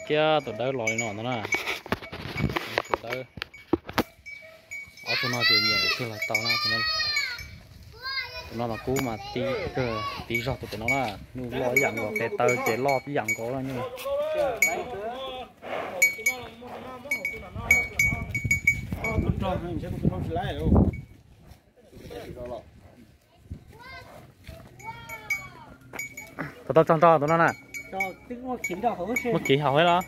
thiab tus dawb los li no ntag na. Tus dawb. Ob tug no ces nyiam tiag los tau na. Tus no mas kub mas tib kawg tib zog tus pem no na. Nyuj loj ib yam nkaus, tes taw ces loj ib yam nkaus na nyuj. Tau tau tso nrog tus no na. Muab kiv haus thiab los?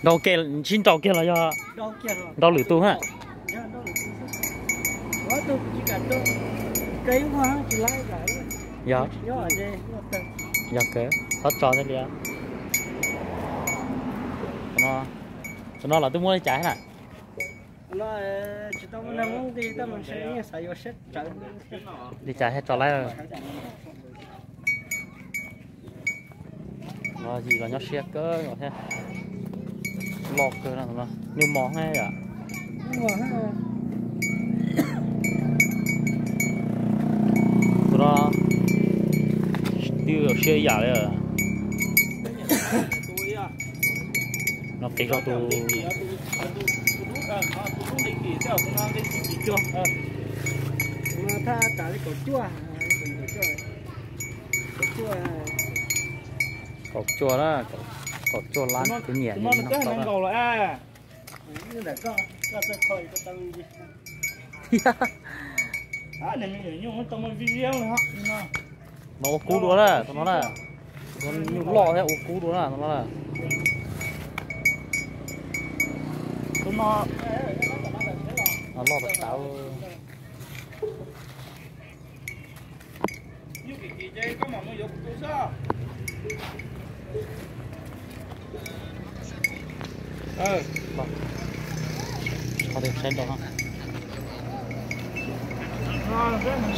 Nrau ke, sib nrau kiag los yog nrau lwm tus ha? Yog, yog kawg, txhob tso thiaj li. Tus no los twb muab li cas na? Li cas thiaj tso laib? No yim los nyob siab kawg nkaus thiab. Loj kawg no, nyuj mos thiab yom. Tus no twb siab ib yam li. No qiv zog tus. Kaum cuaj na, kaum cuaj lab, kuv nyiam li no. No ua kub dua na, tus no na. Nyuj loj thiab ua kub dua na, tus no na. Loj tas tas.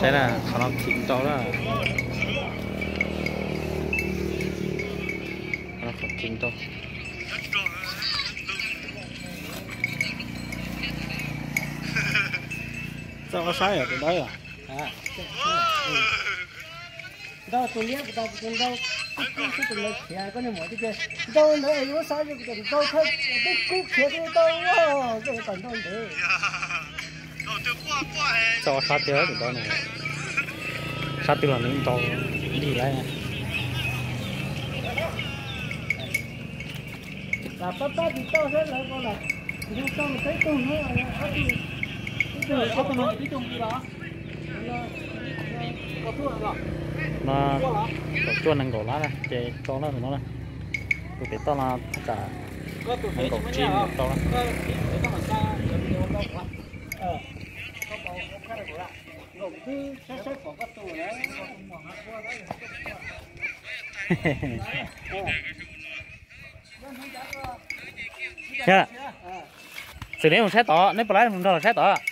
Saib na, qhov no khiv rau na. Qhov no khiv rau. Txawj ob sab yom, tus dawb. Nrau tus liab puas tau, tus nrau, tus nrau khiav koj niag muam tiag tiag. Nrau ntawd yuav xav tias nrau thawj tib kub khiav twb tau, koj yuav kom nrau ntev. Txawj ob sab tiag tus dawb no. Sab twg los nws nrau lig lawm. Lam pab pab tsis tau thiab lawv ko lam nrhiav tau peb tug, ib tug, ob tug no ib tug li los. No kaum cuaj nees nkaum lab na, ces tso na tus no na. Tus pem toj no thaj tsam nees nkaum tsib tau na. Xws li mus saib tod, neb puas laib mus nrog los saib tod?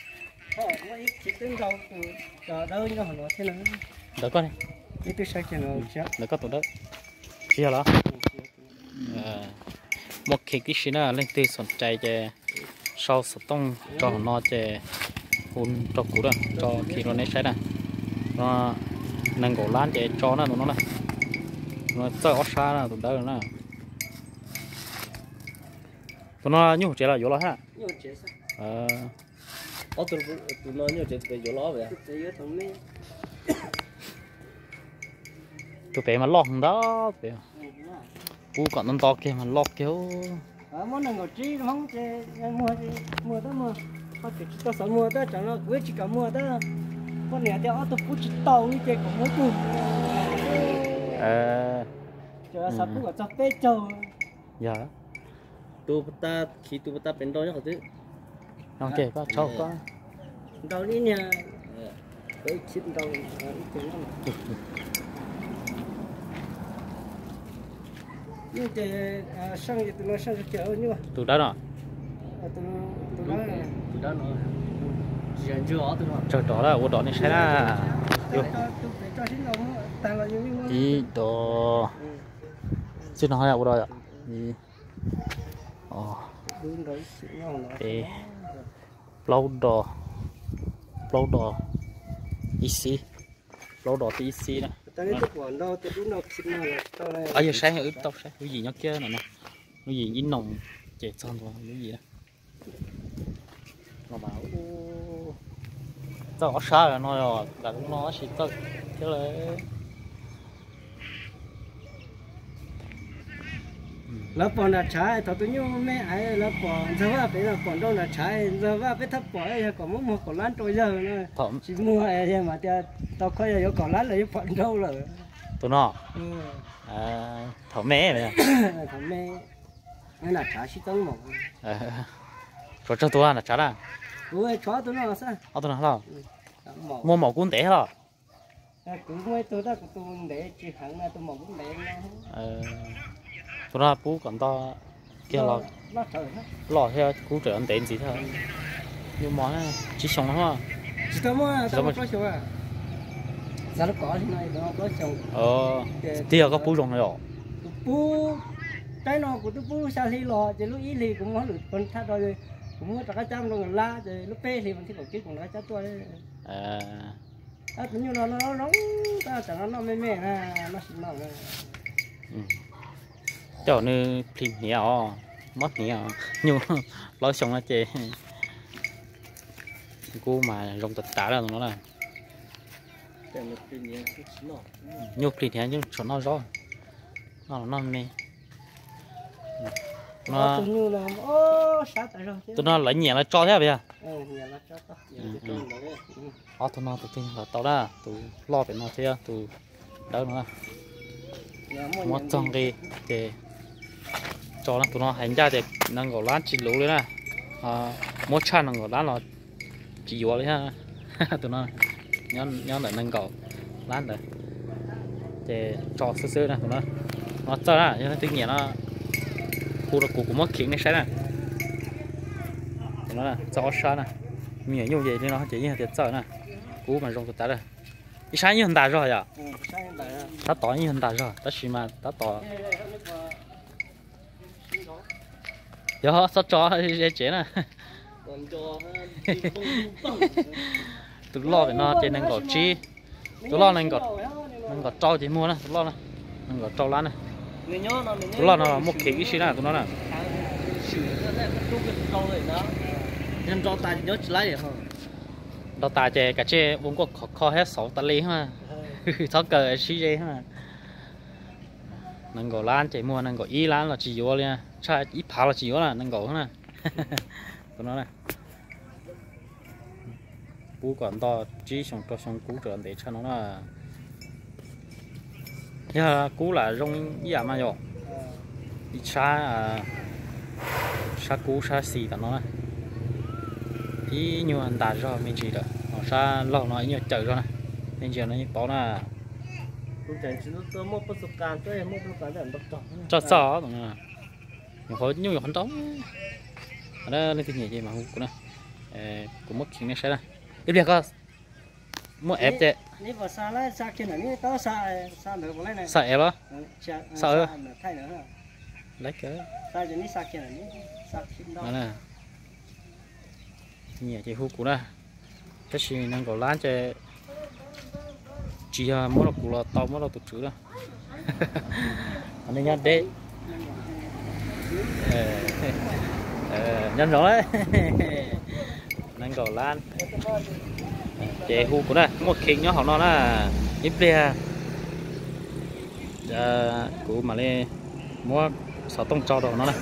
Ntawm koj, ntawm koj tus dawb. Tsis yog los? Muaj khiv tib si na, leej twg xom cai ces sau xov tooj rau hauv no ces hu rau kuv, tso khiv rau neb saib na. No nees nkaum lab ces tso na tus no na. No txawj ob sab na tus dawb na. Tus no nyuj hauv tsev los yuav los ha? Tus pem mas loj ntau, pub kom nto nto kiag mas loj kiag. Muaj nees nkaum tsib Hmoob ces muag, muag tab muag, koj tsis tau xav muag tab, tsam no kuv tsis kam muag tab. Poj niam tias ob tug pub tsis tau li ces kom muag ib tug. Xav pub kom txog peb caug. Yog. Tus puas tau, khiv tus puas tau pem nrau nyob qhov twg? Koj tshau koj. Nrau ib niag, ib khiv nrau ib tug. Ces seej, tus no seej, tus dawb no. Tsawg rov lawm, ua rau nej saib na. Ib dos, txij no ua rau peb, plaub dos, Plaub dos ib xib, plaub dos tib ib xib na. Yog saib wb tau saib lub yim nyob kiag no no, lub yim ib noog ces txog ntua lub yim na. Txawj ob sab no, lam lub no tab sis txawj thiab lawm. Lawv pom nram tshav thaum tus nyuj me aiv, lawv pom Ntxawg Vaj pem no pom nrau nram tshav, Ntxawg Vaj peb thaj pom yog kom muab muag kaum lab rau yawg no, tsis muag yawg mas tias tau kho yog yuav kaum lab lawm yuav pom nrau lawm. Tus no thaum me, thaum me nram tshav sib txeeb maum. Tshuav tsawg tus nram tshav na? Tshuav tus no xwb. Ob tug no los? Muaj maum kub ntev los? Kuv muaj ib tug tab kuv tus ntev tsis heev na, tus maum kub ntev no. Tus no pub kom nto kiag los loj thiab kub tseem ntev ntxiv thiab. Nyuj mos tsib xyoo no. Tsis tau muaj, tsis tau muaj plaub xyoo. Xav lub kov li no plaub xyoo. Tiag koj pub zoo no yom? Kuv pub, tsaib no kuv twb pub xya hli los ces lub ib hli kuv muab hauj lwm thaj rau, kuv muab rov qab cab rau Nkauj Lab ces lub peb hli mas thiaj kom kib kuv rov qab cab tuaj. Tus nyuj no zoo, tam no noj me me na, noj sim no. Coj nws plhis hniav os, mob hniav os, nyuj plaub xyoo no ces kub mas zoo tas tas lawm no na. Nyuj plhis hniav nyuj tsuas noj zaub, noj los noj me. Tus no lawv nyiam lawv tso thiab puas yog? Ob tug no tus twg los tau na, tus loj pem no thiab tus dawb no na. Muab txog nqi ces tso na, tus no hais ncaj tias nees nkaum lab tsis luv li na. Muab tshaj nees nkaum lab los tsis yuav li thiab. Tus no nyob ntawm nees nkaum lab ntawd ces tso xwb xwb na tus no. No txawj na, yog leej twg nyiam no hu rau kuv, kuv muab khiv nej saib na. Tus no txawj ob sab na, me nyuam nyuj ces li no ces yeej tias txawj na. Kub mas zoo tas tas lawm. Ib sab yeej yog ntas zog yom? Sab tod yeej yog ntas zog tab sis mas tab tom yog txhob tso ze tsev na. Tus loj pem no ces nees nkaum tsib, tus loj nees nkaum rau ces muag na, tus loj na, nees nkaum rau lab na. Tus loj no muaj khiv ib si na tus no na. Nrau tas ces kav tsij ua nkuaj khov kho thiab xauv tas li, txhob kaw sib ze. Nees nkaum lab ces muag, nees nkaum ib lab los tsis yuav li, tshaj ib phav los tsis yuav na, nees nkaum na. Tus no na. Kub kom nto tsib xyoo rau xyoo kub tseem ntev tshaj no na. Yog kub lam zoo ib yam mas yom, ib sab, sab kub sab xis tom no na. Ib nyuag ntas zog me ntsis lawm, ho sab laug no ib nyuag cawm zog na, me ntsis no yeej paub na. Txawj txawj, nyuam qhuav nyuj nyuam qhuav nrau. Leej twg nyiam ces mas hu kuv na, kuv muab khiv nej saib na. Ib pliag koj muab ev ces xa ev los, xa ev, nyiam ces hu kuv na. Tab sis nees nkaum lab ces tsis yog muab rau kuv los tau, muab rau tus tswv na. Nej nyob deb, nyob ntsoov, nees nkaum lab ces hu kuv na, muaj khiv nyob hauv no na. Ib pliag kuv mam li muab xov tooj tso rau hauv no na.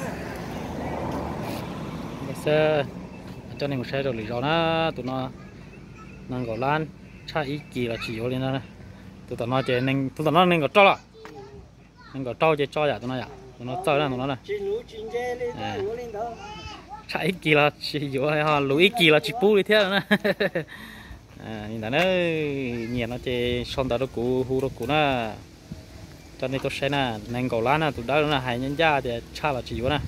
Xwb, coj nej mus saib rau lwm zaus na. Tus no nees nkaum lab, tshaj ib kis los tsis yuav li no. Tus tom no ces, tus tom no nees nkaum rau los, nees nkaum rau ces tso yam tus no yom, tus no txawj na tus no na. Tshaj ib kis los tsis yuav, luv ib kis los tsis pub li thiab na. Li ntawd na, nyiam no ces sau ntawv rau kuv, hu rau kuv na. Coj nej tuaj saib na, nees nkaum lab na, tus dawb no na, hais ncaj ncaj tias tshaj los tsis yuav na.